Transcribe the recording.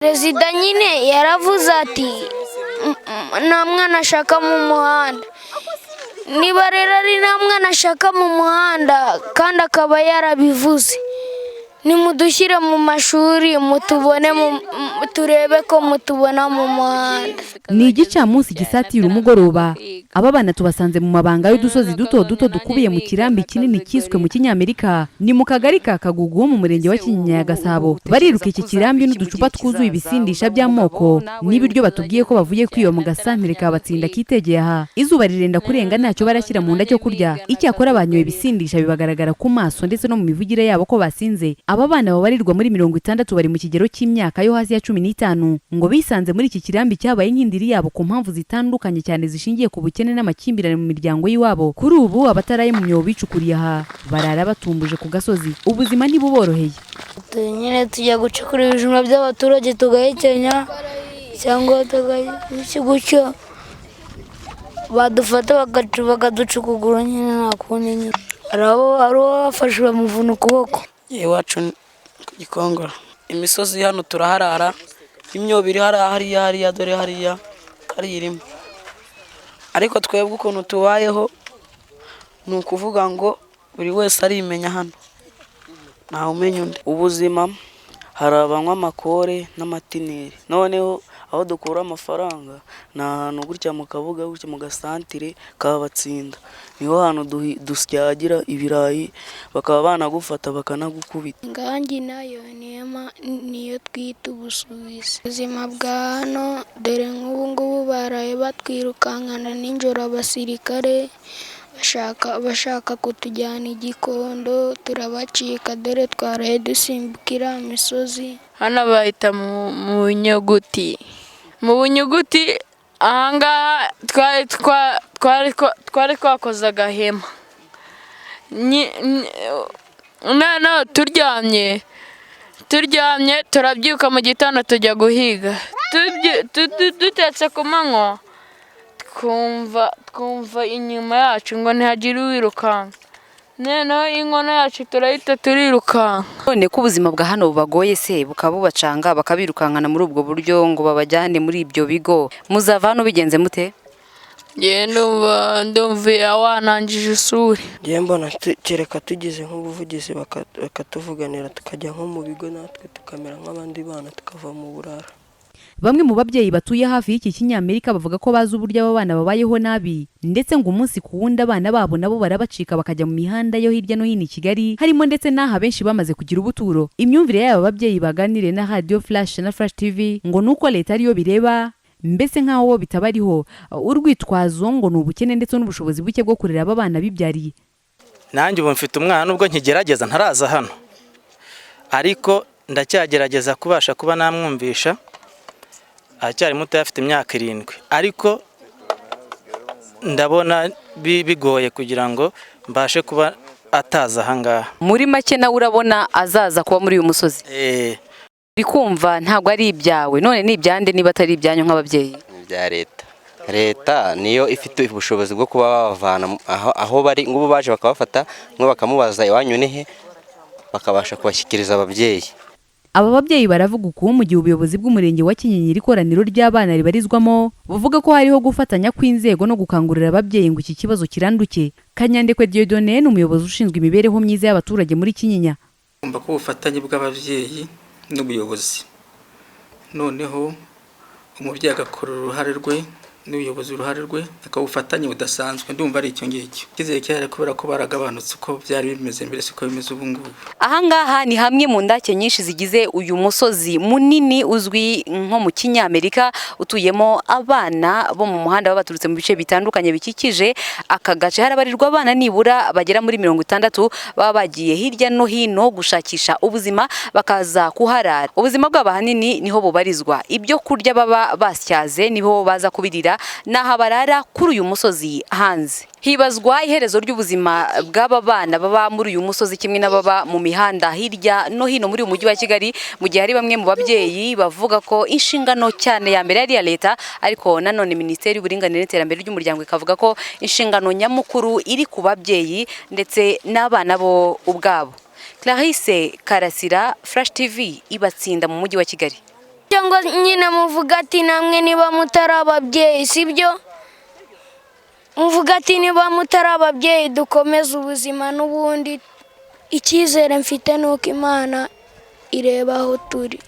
Perezida nyine yaravuze ati: "Nta mwana ashaka mu muhanda." Niba rero ari nta mwana ashaka mu muhanda kandi akaba yarabivuze, nimudushyire mu mashuri mutubone, turebe ko mutubona mu muhanda. Ni igicamunsi gisatira umugoroba. Aba bana tubasanze mu mabanga y'udusozi duto duto dukubiye mu kirambi kinini kiswe mu Kinyamerika. Ni mu kagari ka Kagugu ho mu murenge wa Kinyinya ya Gasabo. Bariruka iki kirambi n'uducupa twuzuye ibisindisha by'amoko n'ibiryo, batubwiye ko bavuye kwiba mu gasantere ka Batsinda kitegeye aha. Izuba rirenda kurenga, ntacyo barashyira mu nda cyo kurya. Icyakora banyoye ibisindisha, bibagaragara ku maso ndetse no mu mivugire yabo ko basinze. Aba bana babarirwa muri 60 bari mu kigero cy'imyaka yo hasi ya 15, ngo bisanze muri iki kirambi cyabaye nk'indiri yabo ku mpamvu zitandukanye, cyane zishingiye ku bukene n'amakimbirane mu miryango y'iwabo. Kuri ubu abataraye mu myobo bicukuriye aha barara batumbuje ku gasozi. Ubuzima ntibuboroheye. Nyine tujya gucukura ibijumba by'abaturage tugahekenya, cyangwa gutyo gutyo, badufata bakaduca ukuguru. Nyine nta kundi nyine. Hari uwo bafashe bamuvuna ukuboko. Iwacu ku Gikongoro, imisozi hano turaharara, imyobo iri hariya, hariya, hariya, dore hariya, hariya irimo. Ariko twebwe ukuntu tubayeho ni ukuvuga ngo buri wese arimenya hano, ntawe umenya undi. Ubuzima, hari abanywa amakore n'amatineri. Noneho aho dukura amafaranga ni ahantu gutya mu kabuga, gutya mu gasantire kabatsinda, niho hantu dusyagira ibirayi, bakaba banagufata bakanagukubita. Ingangi nayo niyo twita ubusuwisi. Ubuzima bwa hano, dore nk'ubu ngubu baraye batwirukankana nijoro abasirikare, bashaka kutujyana i Gikondo, turabacika. Dore twaraye dusimbuka iriya misozi. Hano bahita mu nyuguti, mu bunyuguti. Ahangaha twari twakoze agahema. Noneho turyamye, turabyuka mu gitondo tujya guhiga. Dutetse ku manywa, twumva inyuma yacu ngo ntihagire uwirukanka. Noneho inkono yacu turahita turirukanka. None ko ubuzima bwa hano bubagoye se, bukaba bubacanga, bakabirukankana muri ubwo buryo ngo babajyane muri ibyo bigo, muzava hano bigenze mute? Njyewe ndumva wanangije isuri. Njyewe mbona kereka tugize nk'ubuvugizi, bakatuvuganira, tukajya nko mu bigo natwe tukamera nk'abandi bana, tukava mu burara. Bamwe mu babyeyi batuye hafi y'iki Kinyamerika bavuga ko bazi uburyo aba bana babayeho nabi, ndetse ngo umunsi ku wundi abana babo nabo barabacika bakajya mu mihanda yo hirya no hino i Kigali, harimo ndetse n'aha benshi bamaze kugira ubuturo. Imyumvire y'aba babyeyi baganiriye na Radio Flash na Flash TV ngo ni uko leta ariyo bireba, mbese nk'aho bo bitabariho. Urwitwazo ngo ni ubukene ndetse n'ubushobozi buke bwo kurera aba bana bibyariye. Nanjye ubu mfite umwana, nubwo nkigerageza, ntaraza hano, ariko ndacyagerageza kubasha kuba namwumvisha. Aracyari muto, afite imyaka 7, ariko ndabona bigoye kugira ngo mbashe kuba ataza ahangaha. Muri make nawe urabona azaza kuba muri uyu musozi? Eh. Uri kumva ntabwo ari ibyawe, none ni ibyande niba atari ibyanyu nk'ababyeyi? Ibya leta. Leta niyo ifite ubushobozi bwo kuba babavana aho bari. Ngubu baje bakabafata, mwe bakamubaza iwanyu ni he, bakabasha kubashyikiriza ababyeyi. Aba babyeyi baravuga uku mu gihe ubuyobozi bw'umurenge wa Kinyinya ikoraniro ry'abana ribarizwamo buvuga ko hariho gufatanya kw'inzego no gukangurira ababyeyi ngo iki kibazo kiranduke. Kanyandekwe Dieudonné ni umuyobozi ushinzwe imibereho myiza y'abaturage muri Kinyinya. Kumva ko ubufatanye bw'ababyeyi n'ubuyobozi, noneho umubyeyi agakora uruhare rwe n'ubuyobozi uruhare rwe, akaba ubufatanye budasanzwe. Ndumva ari icyo ngicyo. Icyizere cyari kubera ko baragabanutse. Uko byari bimeze mbere siko bimeze ubu ngubu. Ahangaha ni hamwe mu ndake nyinshi zigize uyu musozi munini uzwi nko mu Kinyamerika, utuyemo abana bo mu muhanda baba baturutse mu bice bitandukanye bikikije aka gace. Harabarirwa abana nibura bagera muri 60 baba bagiye hirya no hino gushakisha ubuzima, bakaza kuharara. Ubuzima bwabo ahanini niho bubarizwa. Ibyo kurya baba basyaze niho baza kubirira, n'aha barara kuri uyu musozi hanze. Hibazwa iherezo ry'ubuzima bw'aba bana baba muri uyu musozi kimwe n'ababa mu mihanda hirya no hino muri uyu mujyi wa Kigali, mu gihe hari bamwe mu babyeyi bavuga ko inshingano cyane ya mbere ari iya leta, ariko nanone Minisiteri y'Uburinganire n'Iterambere ry'Umuryango ikavuga ko inshingano nyamukuru iri ku babyeyi ndetse n'abana bo ubwabo. Clarisse Karasira, Flash TV, ibatsinda mu mujyi wa Kigali. Cyangwa nyine muvuga ati namwe niba mutari ababyeyi, sibyo? Muvuga ati niba mutari ababyeyi dukomeze ubuzima n'ubundi. Icyizere mfite ni uko Imana ireba aho turi.